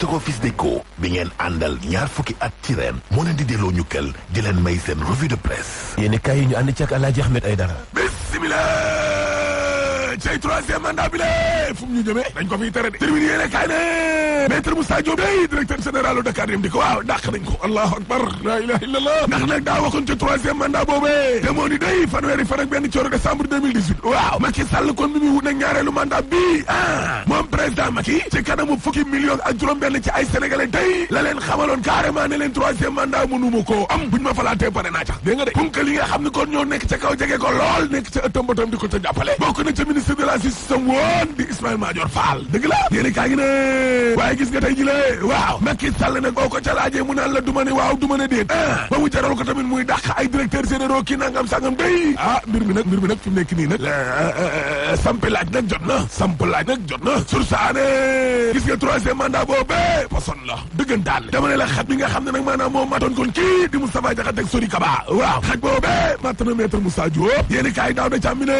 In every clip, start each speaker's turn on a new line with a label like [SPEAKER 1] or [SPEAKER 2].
[SPEAKER 1] Master Office Déco bi ngeen àndal ñaar fukki at ci ren moo leen di delloo ñukkal di leen may seen revue de presse.
[SPEAKER 2] yéen kay yi ñu ànd ci ak Alaaji Ahmed Aïdara.
[SPEAKER 1] Bismillah cay troisième mandat bi la fu mu ñu jëmee dañ ko fiy tere de terminé yéene kaay ne maître Moussa Diop day directeur général Dakar dem di ko waaw dàq nañ ko allahu akbar la ilaha illallah ndax nag daa waxoon ci troisième mandat boobee te moo ni day fanweeri fan ak benn ci décembre 2018 waaw Macky Sall kon mi muy wut nag ñaareelu mandat bi moom président Macky ci kanamu fukki million ak juróom benn ci ay sénégalais day la leen xamaloon carrément ne leen troisième mandat mënuma koo am buñ ma falaatee pare naa ca dégg nga de punka li nga xam ne kon ñoo nekk ca kaw jege ko lool nekk ca ëttam batam di ko ca jàppale bokk na ca ministre de la justice woon di Ismaïla Madior Fall dëgg la yéeni kaa ngi ne waaye gis nga tey ji lee waaw Macky Sall nag boo ko ca laajee mu naan la duma ne waaw duma ne déet ba mu jaral ko tamit muy dàq ay directeurs généraux kii nangam sangam day mbir mi nag fi mu nekk nii nag samp laaj nag jot na sursaane gis nga troisième mandat boobee poson la dëggantaan dama ne la xaj bi nga xam ne nag maanaam moom matoon kon kii di Moustapha Diakhaté ak Sori Kaba waaw xaj boobee mat na maître Moussa Diop yéeni kaa yi daaw da càmmi ne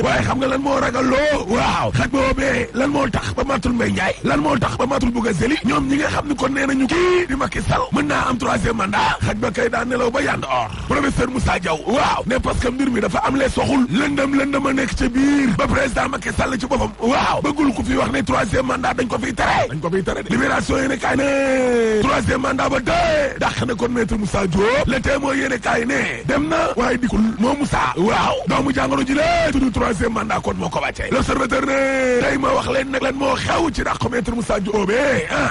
[SPEAKER 1] waaye xam nga lan moo ragal loo waaw xaj boobee lan moo tax ba matul Mbaye Ndiaye lan moo tax ba matul Bouga Zeli ñoom ñi nga xam ne kon nee nañu kii di Macky Sall mën naa am troisième mandat xaj ba kay daa nelaw ba yànd or professeur Moussa Diaw waaw ne parce que mbir mi dafa am les soxul lëndëm a nekk ca biir ba président Macky Sall ci boppam waaw bëggul ku fi wax ne troisième mandat dañ ko fiy tere de libération yéene kaay ne troisième mandat ba dee dàq na kon maître Moussa Diop le témoin yéene kaay ne dem na waaye dikul moo Moussa waaw doomu jàngoro ji la tudd troisième mandat kon moo ko wàccee l'observateur ne tey ma wax leen nag lan moo xew ci dàq maître Moussa Diop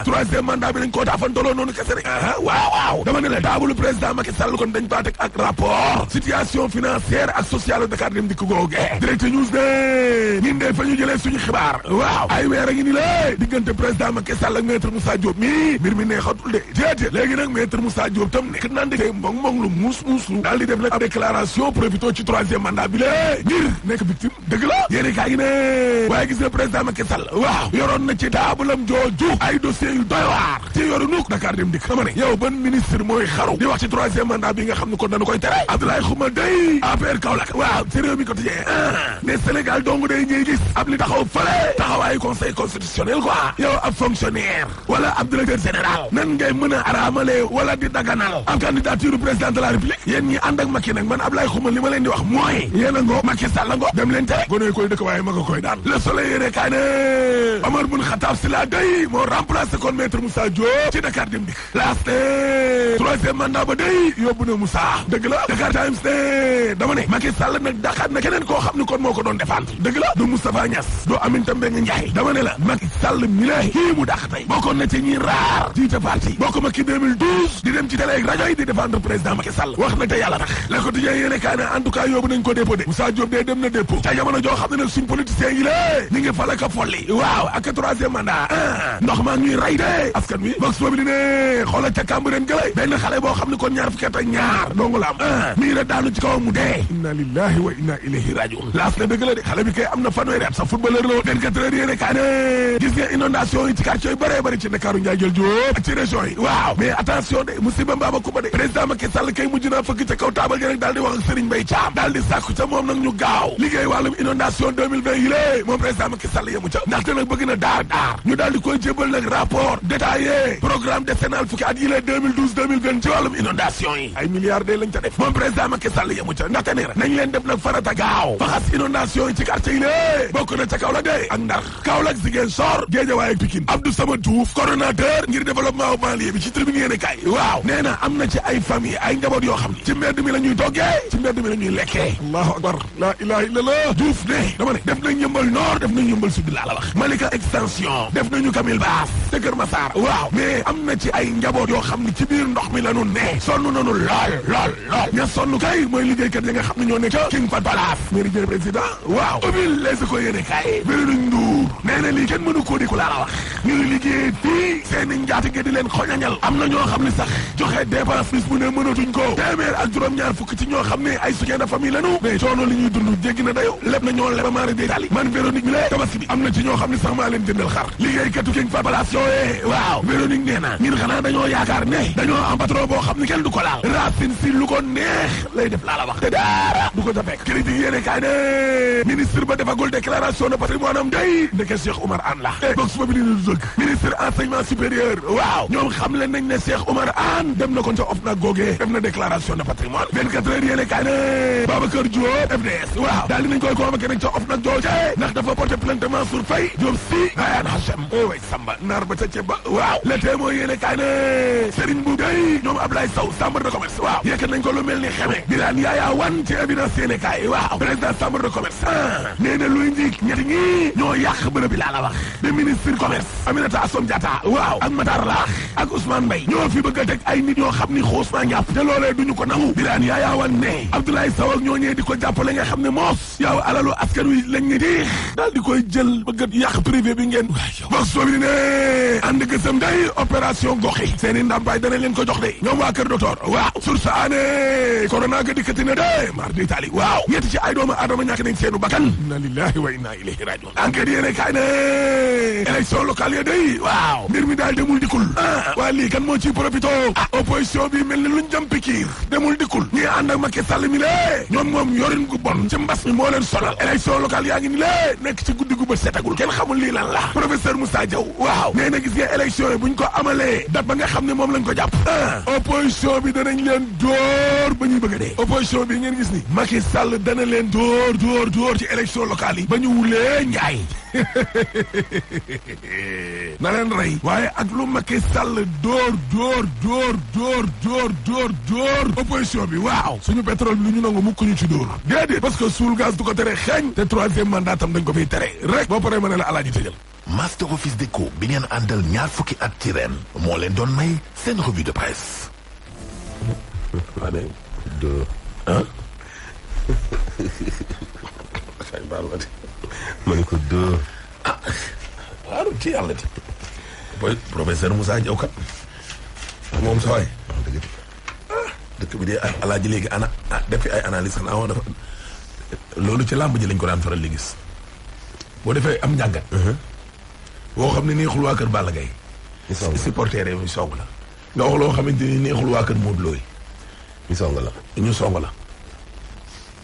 [SPEAKER 1] troisième mandat bi dañ koo taafantoloo noonu kese rek waaw dama ne la taabalu président Macky Sall kon dañ baatek ak rapport situation financière ak sociale Dakar dem dikk googe direct news de ñun de fa ñu jëlee suñu xibaar waaw ay weer a ngi ni la diggante président Macky Sall ak maître Moussa Diop mi mbir mi neexatul de déedéet léegi nag maître Moussa Diop tam nekk naan de mbong lu muus lu daal di def nag ab déclaration profito ci troisième mandat bi la ngir nekk victime dëgg la yéeni kaa ngi ne waaye gis nga président Macky Sall waaw yoroon na ci taabalam jooju ay dossiers yu doy waar ci yoru nuk Dakar dem dikk dama ne yow ban ministre mooy xaru di wax ci troisième mandat bi nga xam ne kon dañu koy tere Abdoulaye Khouma day APR Kaolack waaw ci réew mi quotidien ne Sénégal dong day ñuy gis ab li taxaw fële taxawaayu conseil constitutionnel quoi yow ab fonctionnaire wala ab directeur général nan ngay mën a araamale wala di daganal am candidature président de la république yéen ñi ànd ak Macky nag man Abdoulaye Khouma li ma leen di wax mooy yéen a ngoo Macky Sall a ngoo dem leen tere gone koy dëkk waaye ma nga koy daan le soleil yéene kaay ne Omar Boun Khattab Sylla day moo remplacé kon maître Moussa Diop ci Dakar dem dikk last troisième mandat ba day yóbbu na Moussa dëgg la Dakar Times ne dama ne Macky Sall nag daqaat na keneen koo xam ne kon moo ko doon défendre dëgg la du Moustapha Niass du Aminata Mbengue Ndiaye dama ne la Macky Sall mi la kii mu dàq tey bokkoon na ci ñi raar jiite parti bokk ma ki 2012 di dem ci télé ak rajo yi di défendre président Macky Sall wax na te yàlla tax Le Quotidien yéene kaay ne en tout cas yóbbu nañ ko dépôt de Moussa Diop dee dem na dépôt ca jamono joo xam ne nag suñ politiciens yi la ñi ngi fal ka folli waaw ak troisième mandat ndox maa ñuy ray de askan wi vox populi ne xoolal ca Cambérène gëlay benn xale boo xam ne kon ñaar fukki at ak ñaar dongu la am mii la daanu ci kawam mu dee inna lillahi wa inna ilayhi rajiun laas na dëgg la de xale bi kay am na fanweeri at sax footballeur la woon 24 heures yéene kaay ne gis nga inondation yi ci quartier yu bëree bëri ci Ndakaaru Njaay jël Jóob ak ci région yi waaw mais attention de musiba mbaaba kumba de président Macky Sall kay mujj naa fëgg ca kaw taabal gi nag daal di wax ak Serigne Mbaye Thiam daal di sàkku ca moom nag ñu gaaw liggéey wàllum inondation 2020 yi lée moom président Macky Sall yemu ca ndaxte nag bëgg na daar ñu daal di koy jébal nag rapport détaillé programme décennal fukki at yi lée 2012-2020 ci wàllum inondation yi ay milliards de lañ ca def moom président Macky Sall yemu ca ndaxte ne nañ leen def nag farata gaaw faxas inondation yi ci quartier yi lée bokk na ca Kaolack de ak Ndar Kaolack Ziguinchor Guédiawaye ak Pikine Abdou Samad Diouf coordonnateur ngir développement banlieue bi ci tribune yéene kay waaw nee na am na ci ay famille ay njaboot yoo xam ne ci mbedd mi la ñuy toggee ci mbedd mi la ñuy lekkee allahu akbar la ilaha illallah Diouf ne dama ne def nañ yëmbal nord def nañ yëmbal sud laa la wax Malika extension def nañu Kamil Baas te Kër Massar waaw mais am na ci ay njaboot yoo xam ne ci biir ndox mi la ñu ne sonn nañu lool ña sonn kay mooy liggéeykat yi nga xam ne ñoo nekk ca King Fahd Palace méridien président waaw ubbil les ko yéene kay Véronique Ndour nee na lii kenn mënu koo di ko laa la wax ñuy liggéey fii seeni njaatige di leen xoñañal am na ñoo xam ne sax joxe dépense bis bu ne mënatuñ ko téeméer ak juróom-ñaar fukk ci ñoo xam ne ay soutien de famille lañu mais coono li ñuy dund jéggi na dayo lépp na ñoo leba maari détaali man Véronique mi la tabaski bi am na ci ñoo xam ne sax maa leen jëndal xar liggéeykatu King Fahd Palace yooyee waaw Véronique nee na ñun xanaa dañoo yaakaar ne dañoo am patron boo xam ne kenn du ko laal Racine Sy lu ko neex lay def laa la wax te dara du ko ca fekk critique yéene kaay ne ministre ba defagul déclaration de patrimoine am day ndeke Cheikh Oumar Anne la box boobu li ñu dëgg ministre enseignement supérieur l'intérieur waaw ñoom xam leen nañ ne Cheikh Oumar Anne dem na ko ca OFNAC googee def na déclaration de patrimoine 24 heures yéene kaay ne Babacar Diop FDS waaw daal dinañ koy convoqué nañ ca OFNAC jooje ndax dafa porté plainte Mansour Faye Diop si Ayane Hachem way Samba naar ba ca ceeb ba waaw le témoin yéene kaay ne Serigne Mboup day ñoom Ablaye Sow chambre de commerce waaw yëkkat nañ ko lu mel ni xeme Birane Yaya Wane ci évidence yéene kaay waaw président chambre de commerce nee na luy njiig ñetti ñi ñoo yàq bërëb bi laa la wax de ministre commerce Aminata Assome Diatta waaw ak Matar Laax ak Ousmane Mbaye ñoo fi bëgg a teg ay nit ñoo xam ni xuus naa ñàpp te loolee duñu ko nangu Birane Yaya Wane ne Abdoulaye Sow ak ñoo ñee di ko jàppale nga xam ne moos yow alalu askan wi lañ ne di daal di koy jël bëgg a yàq privé bi ngeen wax soo bi ne ànd gësam day opération gox yi seen i ndàmpaay dana leen ko jox de ñoom waa kër docteur waaw source aane corona ga dikkati na de mar d'Italie waaw ñetti ci ay doomu aadama ñàkk nañ seenu bakkan inna lillahi wa inna ilayhi rajiun enquête yéene kaay ne élection locale ya day waaw mbir mi daal demul dikul waa lii kan moo ciy profito opposition bi mel ni luñ jëm pikiir demul dikul ñi ànd ak Macky Sall mi lée ñoom moom yorin gu bon ci mbas mi moo leen sonal élection locale yaa ngi ni lée nekk ci guddi gu bët setagul kenn xamul lii lan la professeur Moussa Diaw waaw nee na gis nga élection yi buñ ko amalee date ba nga xam ne moom lañ ko jàpp opposition bi danañ leen dóor ba ñuy bëgg a dee opposition bi ngeen gis ni Macky Sall dana leen dóor ci élection locale yi ba ñu wulee njaay na leen rey waaye ak lu Macky Sall dóor opposition bi waaw suñu pétrole bi lu ñu nangu mukk ñu ci dóor déedéet parce que suul gaz du ko tere xeeñ te troisième mandat tam dañ ko fiy tere rek boo paree ma ne la alaaji tëjal
[SPEAKER 3] Master Office Déco bi ngeen àndal ñaar fukki at ci ren moo leen doon may seen revue de presse.
[SPEAKER 2] Allez, deux.
[SPEAKER 1] Hein?
[SPEAKER 2] ma ne ko deux.
[SPEAKER 1] ah waaw ci yàlla ti boy professeur Moussa Diaw kat moom sa waay dëkk bi de alaaji léegi def fi ay analyse xanaa woon dafa loolu ci làmb ji lañ ko daan faral di gis boo defee am njàngat boo xam ne neexul waa kër Balla Gaye supporter yi ñu song la nga wax loo xamante ni neexul waa kër Modou Lo yi ñu song la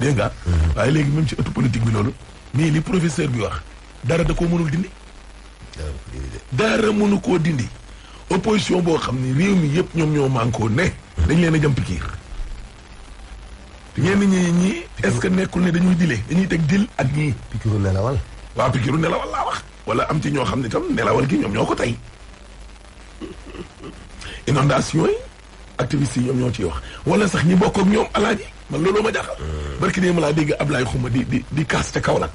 [SPEAKER 1] dégg nga waaye léegi même ci ëttu politique bi loolu mais li professeur bi wax dara da koo mënul dindi dara mënu koo dindi opposition boo xam ne réew mi yëpp ñoom ñoo mànkoo ne dañ leen a jëm pikiir ñenn ñi est-ce que nekkul ne dañuy dañuy teg dil ak ñii
[SPEAKER 2] pikiru nelawal
[SPEAKER 1] waaw pikiru nelawal laa wax wala am ci ñoo xam ne tam nelawal gi ñoom ñoo ko tey inondation yi activistes yi ñoom ñoo ciy wax wala sax ñi bokk ak ñoom alaaji man looloo ma jaaxal barki dee ma laa dégg Ablaye Xuma di kaas ca Kaolack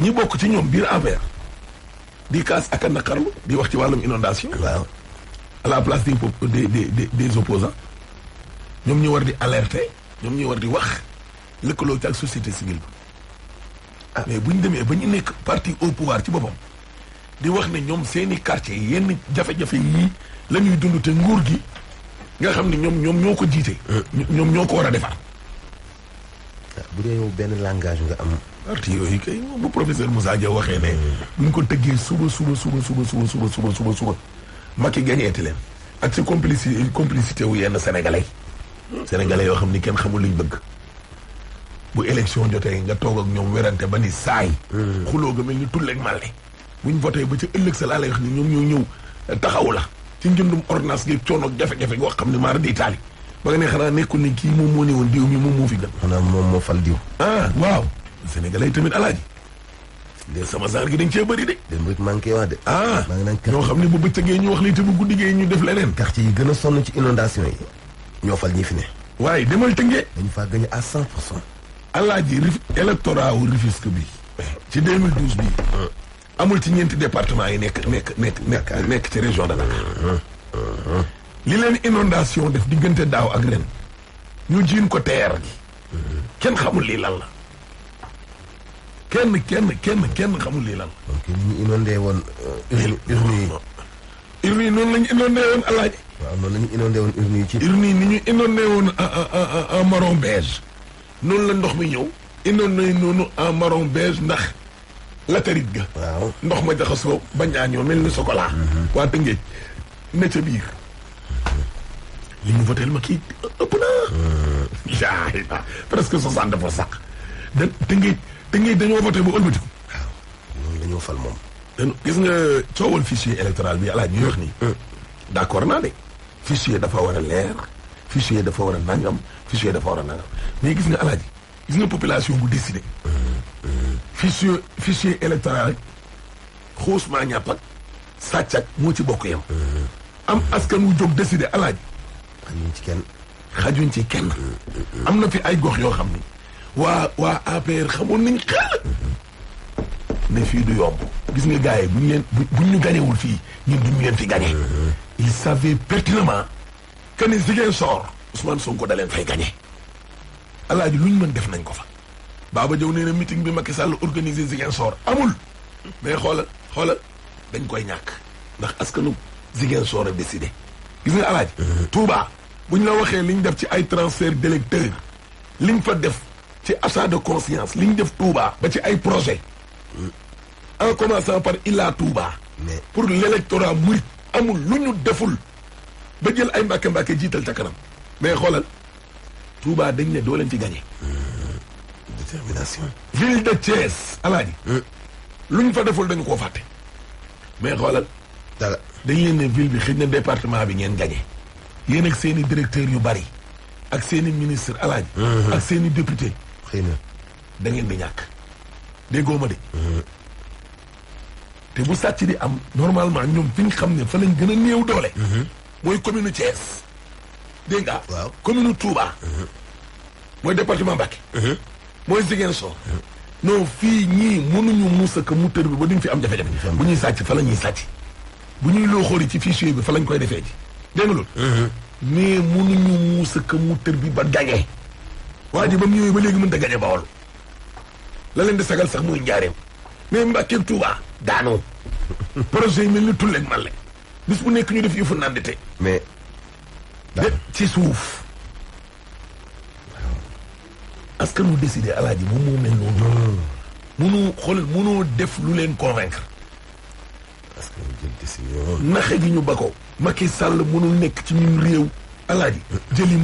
[SPEAKER 1] ñi bokk ci ñoom biir APR di kaas ak a naqarlu di wax ci wàllum inondation
[SPEAKER 2] waaw
[SPEAKER 1] à la place des opposants ñoom ñu war di alerter ñoom ñu war di wax lëkkaloo ci ak société civile bi mais bu ñu demee ba ñu nekk parti au pouvoir ci boppam di wax ne ñoom seeni quartier yenn jafe-jafe yii la ñuy dund te nguur gi nga xam ne ñoom ñoo ko jiite ñoom ñoo ko war a defar
[SPEAKER 2] bu dee yow benn langage nga am
[SPEAKER 1] parti yooyu kay bu professeur Moussa Diaw waxee ne buñ ko tëggee suba Macky gañeeti leen ak ci complicité wu yenn sénégalais yoo xam ni kenn xamul liñ bëgg bu élection jotee nga toog ak ñoom werante ba ni saay xuloo ga mel ni tulleeg màlle buñ voté ba ca ëllëg sa laa lay wax ni ñoom ñoo ñëw taxawu la ci njëndum ordonnance gi coono ak jafe-jafe goo xam ne maar di Italie ba nga ne xanaa nekkul ni kii moom moo ne woon diw mi moom moo fi gën
[SPEAKER 2] xanaa moom moo fal diw
[SPEAKER 1] waaw sénégalais tamit alaaji sama genre gi dañ cee bëri de
[SPEAKER 2] démb it maa ngi koy wax de maa ngi naan
[SPEAKER 1] ñoo xam ne bu bëccëgee ñu wax lii te bu guddigee ñu def leneen
[SPEAKER 2] quartier yi gën a sonn ci inondation yi ñoo fal ñi fi ne
[SPEAKER 1] waaye demal tëngee
[SPEAKER 2] dañu faa gagné à 100%.
[SPEAKER 1] alaaji électorat wu Rufisque bi ci 2012 bi amul ci ñeenti département yi nekk ci région de Dakar li leen inondation def diggante daaw ak ren ñu jiin ko teer gi kenn xamul lii lan la kenn xamul lii lan la
[SPEAKER 2] donc ni ñu inondé woon
[SPEAKER 1] urne yi noonu lañu inondé woon alaaji
[SPEAKER 2] waaw noonu la ñu inondé woon urne yi ci
[SPEAKER 1] urne yi ni ñu inondé woon en marron beige noonu la ndox mi ñëw inondé noonu en marron beige ndax latérite ga
[SPEAKER 2] waaw
[SPEAKER 1] ndox ma jaxasoo bañaañoo mel ni chocolat waa Tëngéej ne ca biir li ñu voté ma kii ëpp na presque 60% da Tëngéej dañoo voté ba ëlbatiku
[SPEAKER 2] waaw ñoom dañoo fal moom
[SPEAKER 1] gis nga coowal fichier électoral bi alaaj ñuy wax nii. d'accord naa de fichier dafa war a leer fichier dafa war a nangam fichier dafa war a nangam mais gis nga alaaj gis nga population bu décidé. fichier électoral rek xuusmaa ñàpp ak sàcc ak moo ci bokk yam am askan wu jóg décidé alaaj
[SPEAKER 2] xajuñ ci kenn.
[SPEAKER 1] xajuñ ci kenn. am na fi ay gox yoo xam ni waa APR xamoon nañ xel ne fii du yomb gis nga gars yi buñ ñu gañewul fii ñun duñ leen fi gañe. il savait pertinemment que ni Ziguinchor Ousmane Sonko da leen fay gañe alaaji luñ mën def nañ ko fa. Baba Diaw nee na meeting bi Macky Sall organisé Ziguinchor amul mais xoolal dañ koy ñàkk ndax askanu Ziguinchor a décidé gis nga alaaji Touba buñ la waxee liñ def ci ay transfert d'électeurs liñ fa def ci achat de conscience liñ def Touba ba ci ay projet en commençant par Ila Touba
[SPEAKER 2] mais
[SPEAKER 1] pour l'électorat murit amul lu ñu deful ba jël ay mbàkke jiital ca kanam mais xoolal Touba dañ ne doo leen fi gagné.
[SPEAKER 2] détermination.
[SPEAKER 1] ville de Thiès alaaji luñ fa deful dañu koo fàtte mais xoolal
[SPEAKER 2] dara.
[SPEAKER 1] dañ leen ne ville bi xëy na département bi ngeen gagné yéen ak seen i directeurs yu bari ak seen i ministre alaaji ak seen i député
[SPEAKER 2] xëy na.
[SPEAKER 1] da ngeen di ñàkk déggoo ma de te bu sàcc di am normalement ñoom fi ñu xam ne fa lañ gën a néew doole mooy commune Thiès dégg nga
[SPEAKER 2] waaw
[SPEAKER 1] commune Touba mooy département Mbacké mooy Ziguinchor non fii ñii mënuñu muusa ka mu tër bi ba duñ fi am jafe-jafe bu ñuy sàcc fa la ñuy sàcc bu ñuy loo xoori ci fichier bi fa lañ koy defee ji dégg nga loolu mais mënuñu muusa ka mu tër bi ba gañee waa ji ba mu ñëwee ba léegi mënta gañee Bawol la leen di sagal sax muy njaareem mais Mbacké Touba daanoo projet yi mel ni tulleeg màlle bis bu nekk ñu def yëfu nandite
[SPEAKER 2] mais.
[SPEAKER 1] de ci suuf askan wu décidé alaaji moom moo mel noonu mënoo def lu leen convaincre
[SPEAKER 2] parce que jël décision.
[SPEAKER 1] naxe gi ñu ba ko Macky Sall mënul nekk ci ñun réew alaaji jëli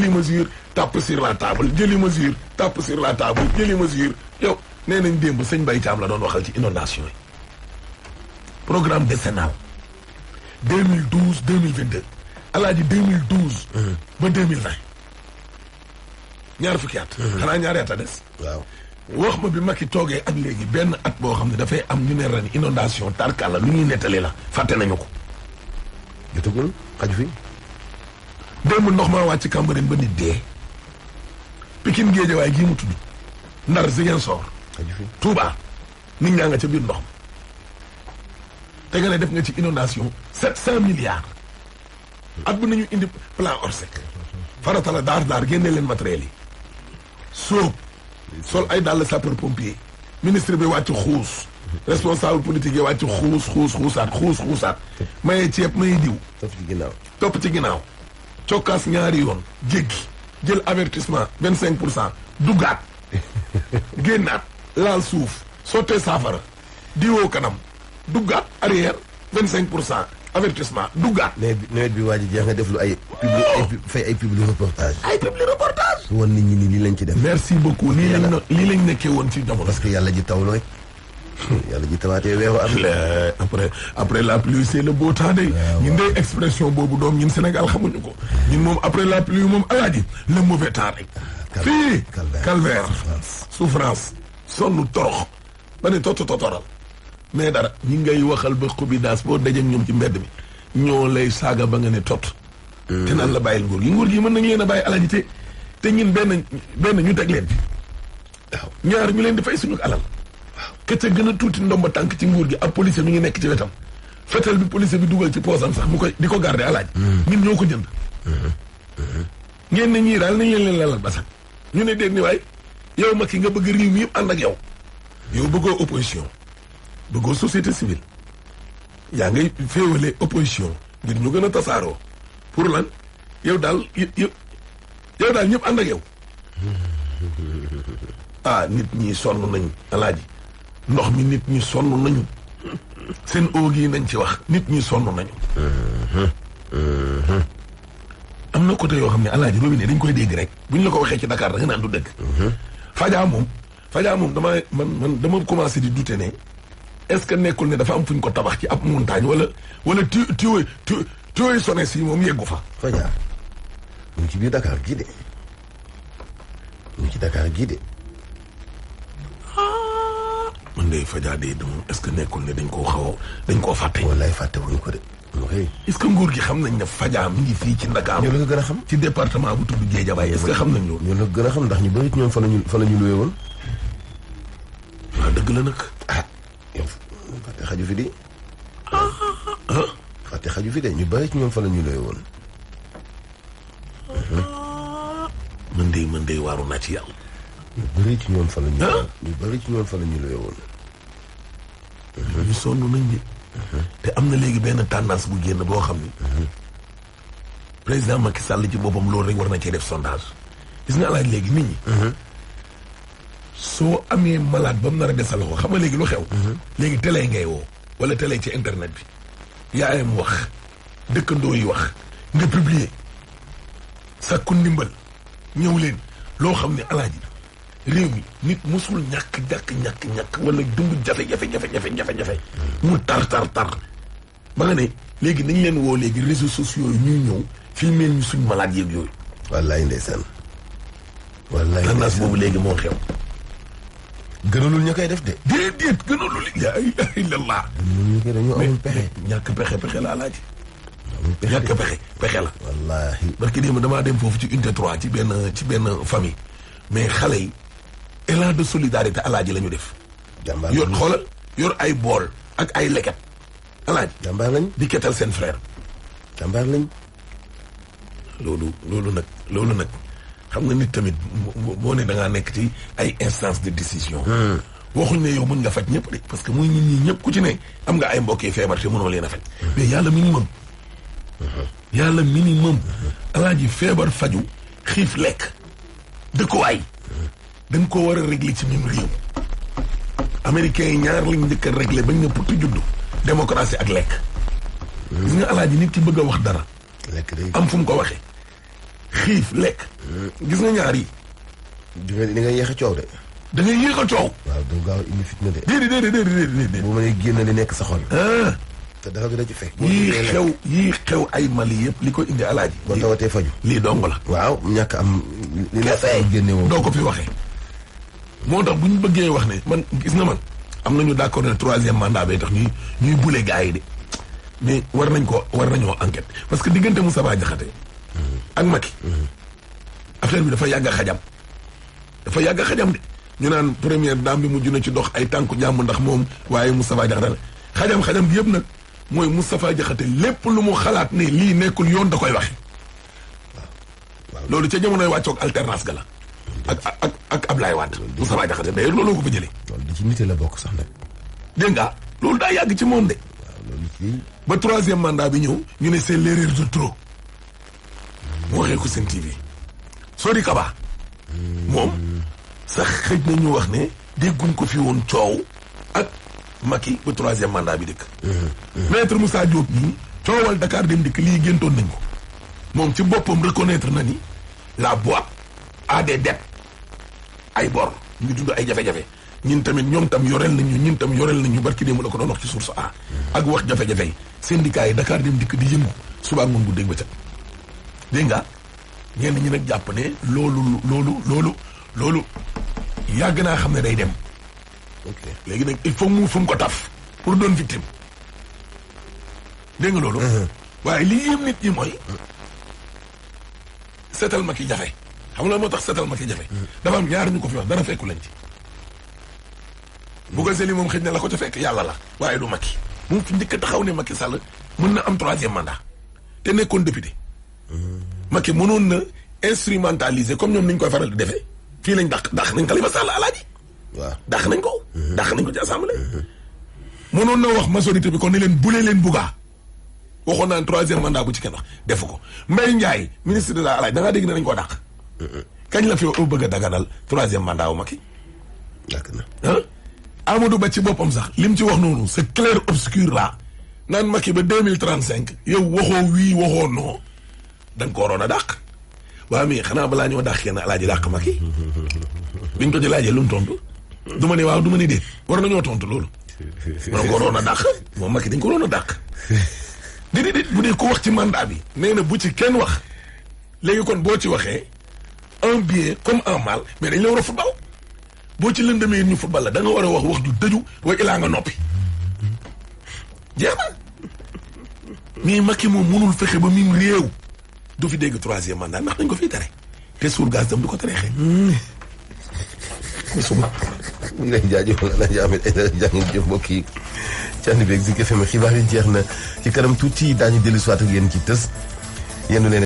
[SPEAKER 1] mesure tape sur la table jëli mesure tape sur la table jëli mesure yow nee nañ démb sëñ Mbaye Thiam la doon waxal ci inondation yi programme décennal 2012 2022 alaaji 2012 ba 2020 ñaar fukki at xanaa ñaari at a des
[SPEAKER 2] waaw.
[SPEAKER 1] wax ma bi Macky toogee ak léegi benn at boo xam ne dafay am ñu ne ren inondation tarkala lu ñuy nettali la fàtte nañu ko
[SPEAKER 2] jotagul xaju fi.
[SPEAKER 1] démb ndox maa wàcc Cambérène ba nit dee Pikine Guédiawaye gii mu tudd Ndar Ziguinchor
[SPEAKER 2] xaju fi.
[SPEAKER 1] Touba nit ñaa nga ca biir ndox te nga ne def nga ci inondation 700 milliards at bu nañu indi plan Orsec farata la daar génne leen matériel yi soob sol ay dàll sapeur pompier ministre bi wàcc xuus responsable politique yi wàcc xuusaat maye ceeb maye diw topp ci ginnaaw cokkaas ñaari yoon jéggi jël avertissement 25% duggaat génnaat laal suuf sottee saafara diwoo kanam duggaat arrière 25% avertissement duggaat.
[SPEAKER 2] nawet bi waa ji jeex nga def lu ay. fay ay public reportage. su woon nit ñi nii lii lañ ci def.
[SPEAKER 1] merci beaucoup lii lañ nekkee woon ci jamono.
[SPEAKER 2] parce que yàlla ji taw looy. yàlla ji tawaatee weewu am.
[SPEAKER 1] après la pluie c'est le beau temps de. ñun de expression boobu doom ñun Sénégal xamuñu ko. ñun moom après la pluie moom alaaji le mauvais temps rek. fii calvaire souffrance sonn torox ba ne totoral mais dara ñi ngay waxal ba xubi daas boo dajeek ñoom ci mbedd mi ñoo lay saaga ba nga ne tot te naan la bàyyil nguur gi mën nañ leen a bàyyi alaaji te ñun benn ñu teg leen fi waaw ñaar ñu leen di fay suñu alal waaw ke ca gën a tuuti ndomba tànk ci nguur gi ab policier mi ngi nekk ci wetam fetal bi policier bi dugal ci poosam sax mu koy di ko garder alaaji ñun ñoo ko jënd ngeen ne ñii daal nañ leen lalal basak ñu ne déet ni waay yow Macky nga bëgg réew mi yëpp ànd ak yow bëggoo opposition bëggoo société civile yaa ngay féewale opposition ngir ñu gën a tasaaroo pour lan yow daal ñëpp ànd ak yow nit ñi sonn nañu alaaji ndox mi nit ñi sonn nañu seen oog yi nañ ci wax nit ñi sonn nañu am na côté yoo xam ne alaaji robinet dañ koy dégg rek buñ la ko waxee ci Dakar da nga naan du dëgg Fadja moom Fadia moom man dama commencé di douter ne est-ce que nekkul ne dafa am fu ñu ko tabax ci ab montagne wala tuyau SONES yi moom yeggu fa.
[SPEAKER 2] Fadia mu ngi ci biir Dakar gii de mu ngi ci Dakar gii de.
[SPEAKER 1] man de Fadia de moom est-ce que nekkul ne dañ koo fàtte.
[SPEAKER 2] wallaay fàtte wuñ ko de.
[SPEAKER 1] est-ce que nguur gi xam nañ ne Fadia mi ngi fii ci Ndakaaru.
[SPEAKER 2] ñoo la ko gën a xam.
[SPEAKER 1] ci département bu tudd Guédiawaye est-ce que xam nañ loolu.
[SPEAKER 2] ñoo la ko gën a xam ndax ñu bëri ci ñoom fa la ñu luwee woon.
[SPEAKER 1] waaw dëgg la nag.
[SPEAKER 2] yow fàtte xaju fi de. fàtte xaju fi de ñu bëri ci ñoom fa la ñu luwee woon.
[SPEAKER 1] man de waaru naa ci yàlla.
[SPEAKER 2] ñu bëri ci ñoom fa la ñu luwee woon.
[SPEAKER 1] ñu sonn nañ de. te am na léegi benn tendance bu génn boo xam ni. président Macky Sall ci boppam loolu rek war na cee def sondage. gis nga alaaj léegi nit ñi. soo amee malade ba mu nar a des sa loxo xam nga léegi lu xew. léegi télé ngay woo wala télé ci internet bi. yaayam wax dëkkandoo yi wax nga publier sakku ndimbal ñëw leen loo xam ne alaaji réew mi nit musul ñàkk wala dund jafe-jafe mu tar ba nga ne léegi nañ leen woo léegi réseaux sociaux yi ñuy ñëw filmer ñu suñ malade yeeg yooyu.
[SPEAKER 2] wallaay ndeysaan. wallaay ndeysaan
[SPEAKER 1] tendance boobu léegi moo xew.
[SPEAKER 2] gënalul ñu koy def de.
[SPEAKER 1] déedéet gënalul la ilaha illallah.
[SPEAKER 2] gënalul ñu koy dañoo amul pexe.
[SPEAKER 1] ñàkk pexe la alaaji.
[SPEAKER 2] amul pexe
[SPEAKER 1] ñàkk pexe la.
[SPEAKER 2] wallaahi.
[SPEAKER 1] barki démb damaa dem foofu ci unité 3 ci benn famille mais xale yi élan de solidarité alaaji la ñu def.
[SPEAKER 2] jàmbaar
[SPEAKER 1] yor xoolal yor ay bool ak ay leket alaaji.
[SPEAKER 2] jàmbaar lañ.
[SPEAKER 1] di ketal seen frère.
[SPEAKER 2] jàmbaar lañ.
[SPEAKER 1] loolu nag xam nga nit tamit boo ne da ngaa nekk ci ay instance de décision. waxuñ ne yow mën nga faj ñëpp de parce que muy nit ñi ñëpp ku ci ne am nga ay mbokk yi feebar te mënoo leen a faj. mais yàlla minimum. alaaji feebar faju xiif lekk dëkkuwaay. dañ ko war a régler ci même réew. américains yi ñaar lañ njëkk a régler bañ ne putti juddu démocratie ak lekk. gis nga alaaji nit ki bëgg a wax dara.
[SPEAKER 2] lekk day
[SPEAKER 1] am fu mu ko waxee. xiif lekk. gis nga ñaar yi.
[SPEAKER 2] di nga yéex a coow de.
[SPEAKER 1] da ngay yéex a coow.
[SPEAKER 2] waaw doo gaaw indi fitna de.
[SPEAKER 1] déedéet.
[SPEAKER 2] bu mënee génn li nekk sa xol. te dafa dina ci fekk.
[SPEAKER 1] yii xew ay Mali yëpp li ko indi alaaji.
[SPEAKER 2] boo tawatee faju.
[SPEAKER 1] lii dong la.
[SPEAKER 2] waaw ñàkk am. li la génne woo
[SPEAKER 1] doo ko fi waxee. moo tax bu ñu bëggee wax ne man gis nga man am nañu d'accord ne 3e mandat bay tax ñuy bule gars yi de mais war nañoo enquête parce que diggante Moustapha Diakhaté ak Macky affaire bi dafa yàgg a xajam de ñu naan première dame bi mujj na ci dox ay tànku jàmm ndax moom waaye Moustapha Diakhaté xajam bi yëpp nag mooy Moustapha Diakhaté lépp lu mu xalaat ne lii nekkul yoon da koy waxe waaw loolu ca jamonoy wàccoog alternance ga la ak Ablaye Wade Moustapha Diakhaté d'ailleurs loolu ko fa jëlee.
[SPEAKER 2] loolu di ci nite la bokk sax nag.
[SPEAKER 1] dégg nga loolu daa yàgg ci moom de.
[SPEAKER 2] waaw loolu ci.
[SPEAKER 1] ba 3e mandat bi ñëw ñu ne c'est l'erreur de trop. mu waxee ko seen TV. Sori Kaba. moom sax xëj na ñu wax ne dégguñ ko fi woon coow ak Macky ba 3e mandat bi dëkk. maître Moussa Diop nii coowal Dakar Dem Dikk lii géntoon nañ ko moom ci boppam reconnaître na ni la boîte a des dettes ay bor ñu ngi dund ay jafe-jafe ñun tamit ñoom tam yoreel nañu barki démb la ko doon wax ci source A. ak wax jafe-jafe yi syndicat yi Dakar Dem Dikk di yëngu suba ak ngoon bu dégg ba ca dégg nga ñenn ñi nag jàpp ne loolu yàgg naa xam ne day dem.
[SPEAKER 2] ok
[SPEAKER 1] léegi nag il faut mu fu mu ko taf pour doon victime dégg nga loolu. waaye li yéem nit ñi mooy seetal Macky jafe xam nga moo tax seetal Macky jafe. dafa am ñaar ñu ko fi wax dara fekku leen ci. bu ko seli moom xëj na la ko ca fekk yàlla la waaye du Macky moom fi njëkk a taxaw ne Macky Sall mën na am 3e mandat te nekkoon député. Macky mënoon na instrumentaliser comme ñoom ni ñu koy faral di defee fii lañ dàq nañ Khalifa Sall alaaji.
[SPEAKER 2] waaw
[SPEAKER 1] dàq nañ ko. dàq nañ ko ci assemblée. mënoon na wax majorité bi kon ne leen bulee leen buggaa waxoon naan 3e mandat bu ci kenn wax defu ko Mbaye Ndiaye ministre de la alaaji da ngaa dégg ne dañ koo dàq. kañ la fi bëgg a daganal 3e mandat wu Macky.
[SPEAKER 2] dàq na.
[SPEAKER 1] Amadou Ba ci boppam sax lim ci wax noonu c'est clair obscur là naan Macky ba 2035 yow waxoo wii waxoo non da nga ko waroon a dàq. waaw mais xanaa balaa ñoo dàq kenn alaaji dàq Macky biñ ko ci laajee lu mu tontu du ma ne waaw du ma ne déet war nañoo tontu loolu. man ko waroon a dàq moom Macky dañ ko waroon a dàq. déedéet bu dee ko wax ci mandat bi. nee na bu ci kenn wax léegi kon boo ci waxee un bien comme un mal mais dañ la war a football boo ci lëndamee ñu football la da nga war a wax ju dëju wa ilaa nga noppi jeex na mais Macky moom mënul fexe ba mim réew du fi dégg 3e mandat ndax dañ ko fiy tere te suul gaz dam du ko tere xëy.
[SPEAKER 2] suba mu ngi lay jaajëfal El Hadj Ahmed Aïdara jërëjëf mbokk yi ci ànd beeg Zik FM xibaar yi jeex na ci kanam tuuti daañu dellu si waat ak yéen ci tës yéen leen